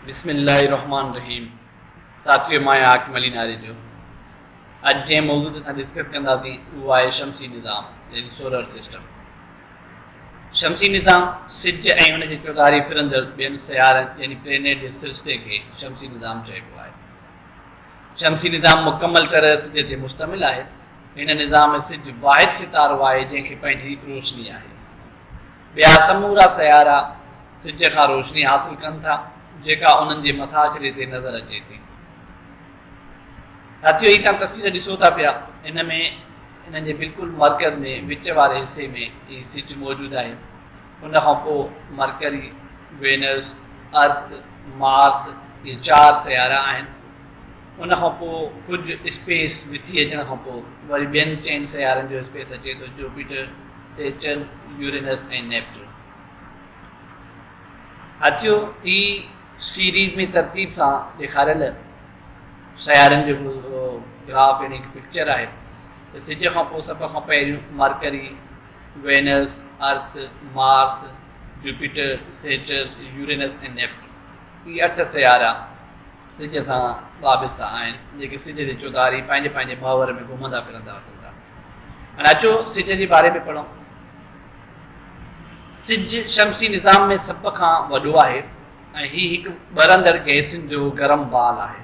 بسم الله الرحمٰن الرحيم ساٿيو مان آهيان حاڪم علي ناريجو اڄ جنهن موضوع تي اسان ڊسڪس ڪنداسين اهو آهي شمسي نظام يعني سولر سسٽم. شمسي نظام سج ۽ ان جي چوڌاري ڦرندڙ ٻين سيارن يعني پلينيٽ جي سرشتي کي شمسي نظام چئبو آهي. شمسي نظام مڪمل طرح سج تي مشتمل آهي. هن نظام ۾ سج واحد ستارو آهي جنهن کي پنهنجي روشني آهي. ٻيا سمورا سيارا سج کان روشني حاصل ڪن ٿا جيڪا انهن جي مٿاڇري تي نظر اچي ٿي. ساٿيو هي توهان تصوير ڏسو ٿا پيا ان ۾ انهن جي بلڪل مرڪز ۾ وچ واري حصي ۾ هي سج موجود آهي. ان کان پوء مرڪري، وينس، ارٿ، مارس اهي چار سيارا آهن. ان کان پوء ڪجهه اسپيس وٿي اچڻ کان پوء وري ٻين چئن سيارن جو اسپيس اچي ٿو جوپيٽر، سيٽرن، يورينس ۽ نيپچون. هٿيو هي سيريز ۾ ترتيب سان ڏيکاريل سيارن جو گراف يعني هڪ پڪچر آهي ته سج کان پوء سڀ کان پهريون Mercury, Venus, Earth, Mars, Jupiter, Saturn, Uranus ۽ Neptune اهي اٺ سيارا سج سان وابسته آهن جيڪي سج جي چوڌاري پنهنجي پنهنجي محور ۾ گهمندا ڦرندا وتن ٿا. هاڻي اچو سج جي باري ۾ پڙهون. سج شمسي نظام ۾ سڀ کان وڏو آهي ۽ هي هڪ ٻرندڙ گئسن جو گرم بال آهي.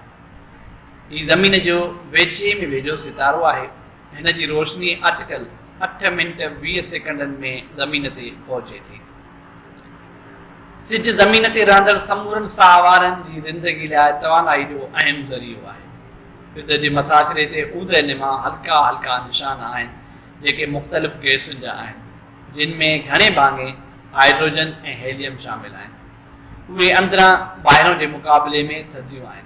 هي زمين جو ويجهي ۾ ويجهو ستارو آهي. هن جي روشني اٽڪل اٺ منٽ 20 سيڪنڊن ۾ زمين تي پهچي ٿي. سج زمين تي رهندڙ سمورن ساهوارن جي زندگي لاء توانائي جو اهم ذريعو آهي. سج جي مٿاڇري تي اوندهه نما هلڪا هلڪا نشان آهن، جيڪي مختلف گئسن جا آهن، جن ۾ گهڻي ڀاڱي هائيڊروجن ۽ هيليم شامل آهن. اهي اندران ٻاهران جي مقابلي ۾ ٿڌيون آهن.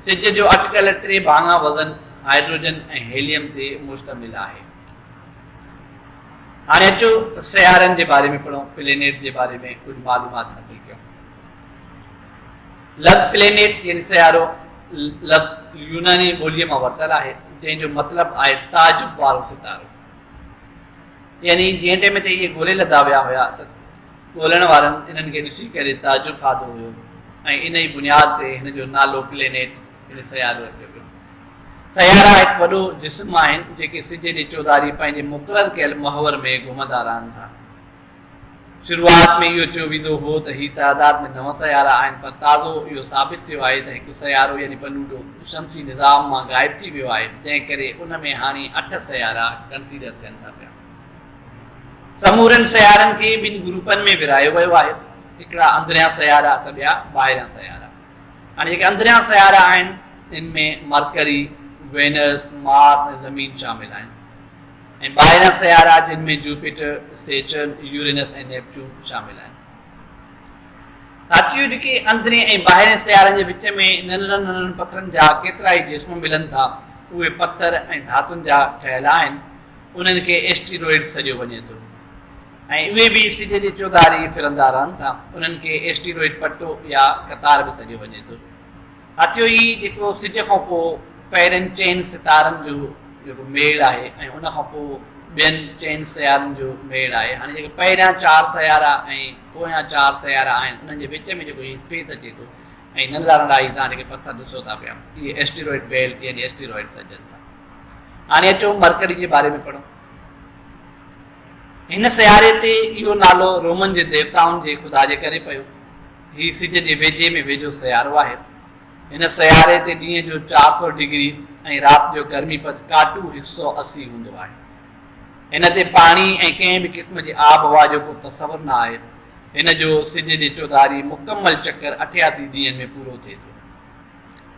سج جو اٽڪل ٽي ڀاڱا وزن هائيڊروجن ۽ هيليم تي مشتمل آهي. هاڻي اچو ته سيارن جي باري ۾ پڙهون، پلينيٽ جي باري ۾ ڪجهه معلومات حاصل ڪيون. لفظ پلينيٽ يعني سيارو لفظ يوناني ٻوليء مان ورتل آهي، جنهن جو مطلب آهي تعجب وارو ستارو. يعني جنهن ٽيم تي اهي ڳولي لڌا ويا هيا ته ڳولڻ وارن انهن کي ڏسي ڪري تعجب کاڌو هيو ۽ ان ئي بنياد تي هن جو نالو پلينيٽ يعني سيارو رکيو ويو. سيارا هڪ وڏو جسم آهن جيڪي سج جي چوڌاري پنهنجي مقرر ڪيل محور ۾ گهمندا رهن ٿا. شروعات ۾ اهو چيو ويندو هو ته هي تعداد ۾ نو سيارا آهن پر تازو اهو ثابت ٿيو آهي ته هڪ سيارو يعني پلوٽو شمسي نظام مان غائب ٿي ويو آهي جنهن ڪري ان ۾ هاڻي اٺ سيارا ڪنسيڊر ٿين ٿا پيا. سمورن سيارن کي ٻن گروپن ۾ ورهايو ويو آهي، هڪڙا اندريان سيارا ته ٻيا ٻاهريان سيارا. هاڻي جيڪي اندريان سيارا آهن ان ۾ مرڪري، وينس، مارس ۽ زمين شامل آهن ۽ ٻاهريان سيارا جن ۾ جوپيٽر، سيٽرن، يورينس ۽ نيپچون شامل آهن. ساٿيو جيڪي اندرين ۽ ٻاهرين سيارن جي وچ ۾ ننڍڙن ننڍڙن پٿرن جا ڪيترائي جسم ملن ٿا اهي پٿر ۽ ڌاتن جا ٺهيل آهن انهن کي ايسٽيروئڊز سڏيو وڃي ٿو. ۽ اهي به سج جي چوڌاري ڦرندا رهن ٿا. انهن کي ايسٽيروئڊ پٽو يا قطار به سڏيو وڃي ٿو. ساٿيو هي جيڪو سج کان پوء پهرين چئن ستارن جو جيڪو ميڙ آهي ۽ ان کان پوء ٻين چئن سيارن جو ميڙ آهي. هاڻي جيڪي پهريان چار سيارا ۽ پويان چار سيارا آهن انهن جي وچ ۾ جيڪو هي اسپيس اچي ٿو ۽ ننڍڙا ننڍڙا هي توهان جيڪي پٿر ڏسو ٿا پيا اهي ايسٽيروئڊ بيلٽ يعني ايسٽيروئڊ سڏجن ٿا. هاڻي اچو مرڪري جي باري ۾ پڙهون. هن سياري تي اهو نالو رومن جي ديوتائن جي خدا جي ڪري پيو. هي سج جي ويجهي ۾ ويجهو سيارو آهي. هن سياري تي ڏينهن جو 400 ڊگري ۽ رات جو گرمي پد ڪاٽو 180 هوندو آهي. هن تي پاڻي ۽ ڪنهن به قسم جي آب هوا جو ڪو تصور نه آهي. هن جو سج جي چوڌاري مڪمل چڪر 88 ڏينهن ۾ پورو ٿئي ٿو.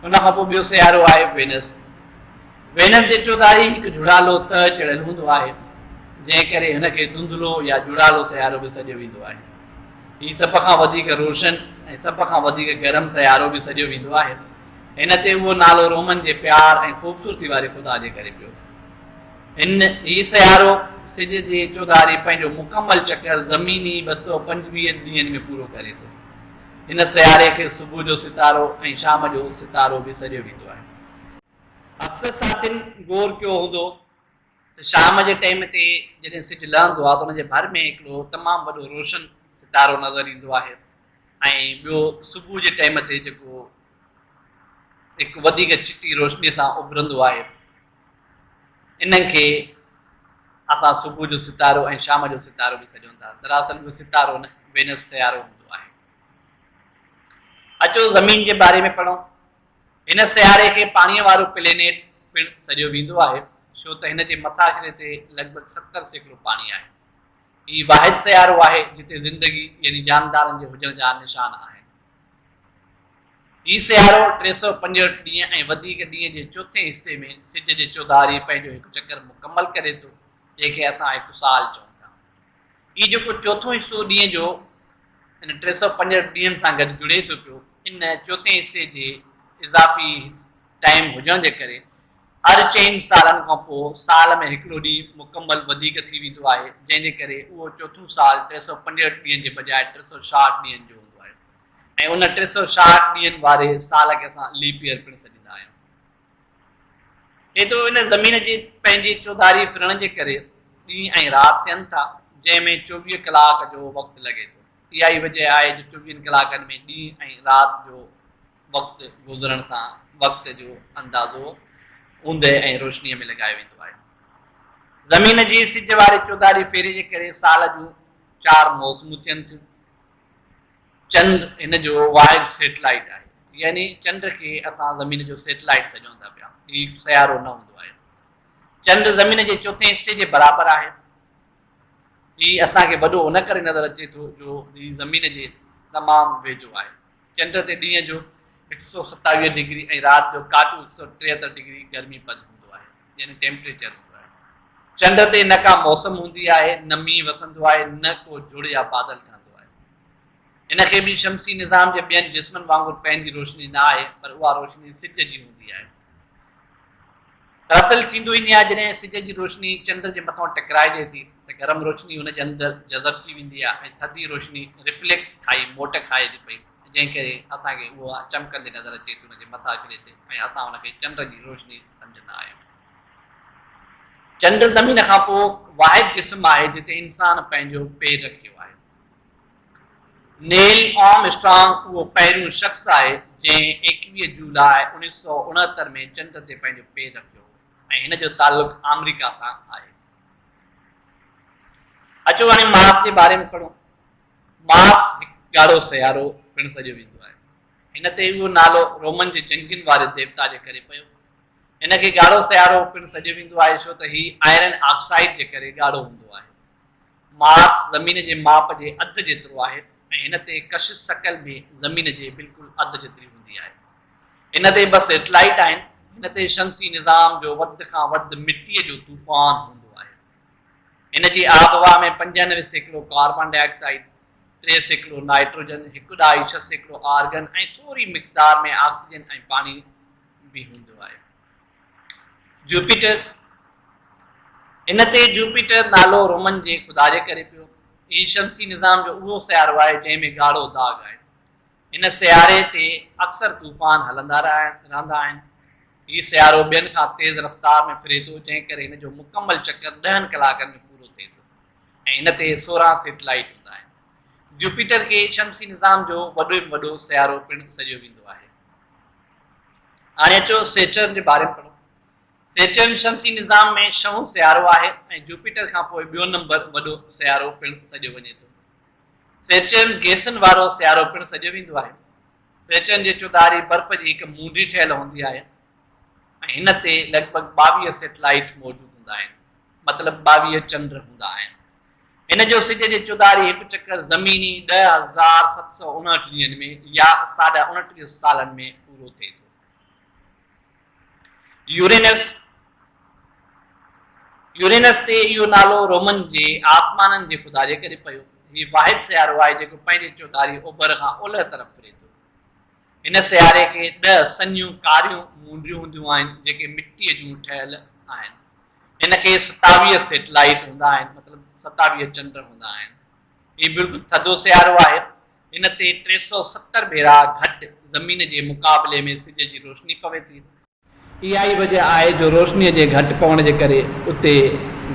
ان کان پوء ٻيو سيارو آهي وينس. وينس جي چوڌاري هڪ جهڙالو تهه چڙهيل هوندو آهي، جنهن ڪري هن کي ڌنڌلو يا جهڙالو سيارو به سڏيو ويندو آهي. هي سڀ کان وڌيڪ روشن ۽ سڀ کان وڌيڪ گرم سيارو به سڏيو ويندو آهي. هن تي اهو نالو رومن جي پيار ۽ خوبصورتي واري خدا جي ڪري پيو. هن هي سيارو سج جي چوڌاري پنهنجو مڪمل چڪر زميني 225 ڏينهن ۾ پورو ڪري ٿو. هن سياري کي صبح جو ستارو ۽ شام جو ستارو به سڏيو ويندو آهي. اڪثر ساٿين غور ڪيو هوندو ته شام جي ٽيم تي جڏهن سج لهندو آهي ته ان جي ڀر ۾ هڪڙو تمام وڏو روشن ستارو نظر ايندو آهي. ۽ ٻيو صبح جي ٽائيم تي جيڪو هڪ وڌيڪ چٽي روشني سان اڀرندو آهي، انهن کي اسان صبح جو ستارو ۽ شام جو ستارو به سڏيون ٿا. دراصل اهو ستارو نه وينس سيارو هوندو آهي. اچو زمين جي باري ۾ پڙهون. هن سياري کي پاڻيء وارو پلينيٽ پڻ سڏيو ويندو آهي، ڇو ته هن جي مٿاڇري تي لڳ ڀڳ 70% پاڻي آهي. هي واحد سيارو آهي جتي زندگي يعني جاندارن جي هجڻ جا نشان آهن. هي سيارو 365 ڏينهن ۽ وڌيڪ ڏينهن جي چوٿين حصي ۾ سج جي چوڌاري پنهنجو هڪ چڪر مڪمل ڪري ٿو، جنهن کي اسان هڪ سال چئون ٿا. هي جيڪو چوٿون حصو ڏينهن جو ان 365 ڏينهن سان گڏ جڙي ٿو پيو، ان چوٿين حصي جي اضافي ٽائيم هجڻ جي ڪري هر چئن سالن کان پوء سال ۾ هڪڙو ڏينهن مڪمل وڌيڪ ٿي ويندو آهي، جنهن جي ڪري اهو چوٿون سال 365 ڏينهن جي بجاء 360 ڏينهن جو هوندو آهي ۽ ان 360 ڏينهن واري سال کي اسان ليپ ايئر پڻ سڏيندا آهيون. ايترو ان زمين جي پنهنجي چوڌاري ڦرڻ جي ڪري ڏينهن ۽ رات ٿين ٿا، جنهن ۾ 24 ڪلاڪ جو وقت لڳي ٿو. اها ئي وجهه آهي جو چوويهن ڪلاڪن ۾ ڏينهن ۽ رات جو وقت گذرڻ سان وقت جو اندازو اوندهه ۽ روشنيء ۾ لڳايو ويندو آهي. زمين جي سج واري چوڌاري ڦيري جي ڪري سال جون چار موسمون ٿين ٿيون. چنڊ هن جو واحد سيٽلائيٽ آهي. يعني چنڊ کي اسان زمين جو سيٽلائيٽ سڏيون ٿا پيا. هي سيارو نه هوندو آهي. چنڊ زمين جي چوٿين حصي جي برابر آهي. هي اسان کي وڏو ان ڪري نظر اچي ٿو جو هي زمين جي تمام ويجهو آهي. چنڊ تي ڏينهن جو 127 ڊگري ۽ رات جو ڪاٽو 173 ڊگري گرمي پد هوندو آهي يعني ٽيمپريچر هوندو آهي. چنڊ تي نه ڪا موسم هوندي آهي، نه مينهن وسندو آهي، نه ڪو جهڙ يا بادل ٺهندو آهي. هن کي به شمسي نظام جي ٻين جسمن وانگر پنهنجي روشني نه آهي پر اها روشني سج جي هوندي آهي. دراصل ٿيندو ائين آهي جڏهن سج جي روشني چنڊ جي مٿان ٽڪرائجي ٿي ته گرم روشني ان جي اندر جذب ٿي ويندي آهي ۽ ٿڌي روشني رفليڪٽ کائي موٽ کائي ٿي پئي جنهن ڪري اسان کي اها چمڪندي نظر اچي ٿي ان جي مٿاڇري تي ۽ اسان ان کي چنڊ جي روشني سمجهندا آهيون. چنڊ زمين کان پوء واحد جسم آهي جتي انسان پنهنجو پير رکيو آهي. نيل آرم اسٽرانگ اهو پهريون شخص آهي جنهن 21 جولاء 1969 ۾ چنڊ تي پنهنجو پير رکيو هو ۽ هن جو تعلق آمريڪا سان آهي. اچو هاڻي مارس جي باري ۾ پڙهون. مارس هڪ ڳاڙهو سيارو پڻ سڏيو ويندو آهي. هن تي اهو نالو رومن جي جنگين واري ديوتا جي ڪري پيو. هن کي ڳاڙهو سيارو پڻ سڏيو ويندو آهي ڇو ته هي آئرن آڪسائيڊ جي ڪري ڳاڙهو هوندو آهي. مارس زمين جي ماپ جي اڌ جيترو آهي ۽ هن تي ڪشش ثقل به زمين جي بلڪل اڌ جيتري هوندي آهي. هن تي ٻه سيٽلائيٽ آهن. هن تي شمسي نظام جو وڌ کان وڌ مٽيء جو طوفان هوندو آهي. هن جي آبهوا ۾ 95% ڪاربان ڊاء آڪسائيڊ، 3% نائٽروجن، هڪ ڏهائي 6% آرگن ۽ ٿوري مقدار ۾ آڪسيجن ۽ پاڻي به هوندو آهي. جوپيٽر، هن تي جوپيٽر نالو رومن جي خدا جي ڪري پيو. هي شمسي نظام جو اهو سيارو آهي جنهن ۾ ڳاڙهو داغ آهي. هن سياري تي اڪثر طوفان هلندا رهندا آهن. هي سيارو ٻين کان تيز رفتار ۾ ڦري ٿو جنهن ڪري هن جو مڪمل چڪر ڏهن ڪلاڪن ۾ پورو ٿئي ٿو ۽ هن تي 16 سيٽلائيٽ هوندا آهن. جوپيٽر کي شمسي نظام جو وڏي ۾ وڏو سيارو پڻ سڏيو ويندو آهي. هاڻي اچو سيٽرن جي باري ۾ پڙهون. سيٽرن شمسي نظام ۾ ڇهون سيارو آهي ۽ جوپيٽر کان پوء ٻيو نمبر وڏو سيارو پڻ سڏيو وڃي ٿو. سيٽرن گيسن وارو سيارو پڻ سڏيو ويندو آهي. سيٽرن جي چوڌاري برف جي هڪ مونڊي ٺهيل هوندي آهي ۽ هن تي لڳ ڀڳ 22 سيٽلائيٽ موجود هوندا آهن مطلب 22 چنڊ هوندا آهن. هن جو سج جي چوڌاري هڪ چڪر زميني 10,759 ڏينهن ۾ يا ساڍا 29 سالن ۾ پورو ٿئي ٿو. يورينس، يورينس تي اهو نالو رومن جي آسمانن جي خدا جي ڪري پيو. هي واحد سيارو آهي جيڪو پنهنجي چوڌاري اوڀر کان اولهه طرف ڦري ٿو. هن سياري کي ڏهه سنهيون ڪاريون مونڊيون هونديون آهن جيڪي مٽيء جون ٺهيل آهن. هن کي 27 سيٽلائيٽ هوندا آهن مطلب 27 چنڊ هوندا آهن. هي بلڪل ٿڌو سيارو آهي. هن تي 370 ڀيرا گهٽ زمين جي مقابلي ۾ سج جي روشني پوي ٿي. اها ئي وجه آهي جو روشنيء جي گهٽ پوڻ جي ڪري اتي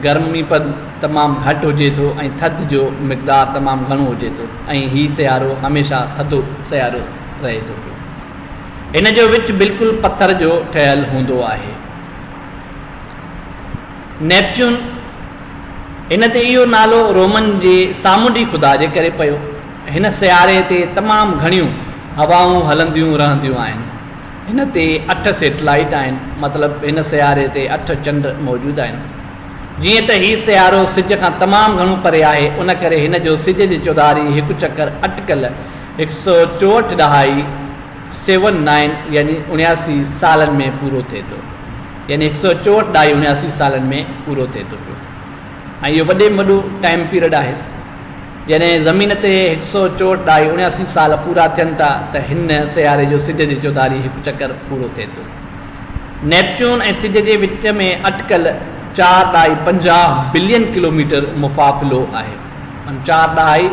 گرمي پد تمام گهٽ هجي ٿو ۽ ٿڌ جو مقدار تمام گهڻو هجي ٿو ۽ هي سيارو هميشه ٿڌو سيارو رهي ٿو پيو. هن جو وچ بلڪل پٿر جو ٺهيل هوندو آهي. نيپچون، هن تي اهو نالو رومن جي سامونڊي خدا جي ڪري پيو. هن سياري تي تمام گهڻيون هوائون هلنديون رهنديون آهن. هن تي اٺ سيٽلائيٽ آهن، مطلب هن سياري تي اٺ چنڊ موجود آهن. جيئن ته هي سيارو سج کان تمام گهڻو پري آهي، ان ڪري هن جو سج جي چوڌاري هڪ چڪر اٽڪل هڪ سؤ چوهٺ ڏهائي سيون نائن يعني اڻياسي سالن ۾ پورو ٿئي ٿو. يعني هڪ سؤ چوهٺ ڏهائي اڻياسي سالن ۾ پورو ٿئي ٿو پيو ۽ اهو وڏي ۾ وڏو ٽائيم پيريڊ آهي. جڏهن زمين تي هڪ سؤ چوهٺ ڏهائي اڻياسي سال پورا ٿين ٿا ته هن سياري جو سج جي چوڌاري هڪ چڪر پورو ٿئي ٿو. نيپچون ۽ سج جي وچ ۾ اٽڪل چار ڏهائي 50 بلين ڪلوميٽر مفاصلو آهي. چار ڏهائي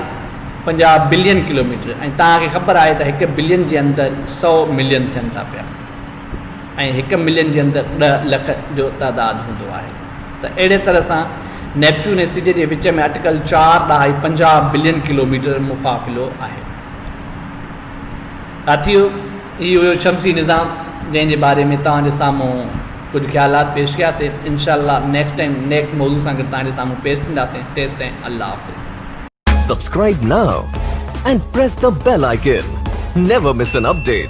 50 بلين ڪلوميٽر ۽ توهان کي خبر آهي ته هڪ بلين جي اندر سؤ ملين ٿين ٿا پيا ۽ هڪ ملين جي اندر 10 لک جو تعداد هوندو آهي. ته اهڙي طرح سان نيپچون ۽ سج جي وچ ۾ اٽڪل چار ڏهائي 50 بلين ڪلوميٽر مفاصلو آهي. ساٿيو! هي هيو شمسي نظام جنهن جي باري ۾ توهان جي سامهون ڪجهه خيالات پيش ڪياسين. انشاء الله نيڪسٽ ٽائيم نيڪسٽ موضوع سان گڏ توهان جي سامهون پيش ٿينداسين. تيستائين الله حافظ. Subscribe now and press the bell icon. Never miss an update.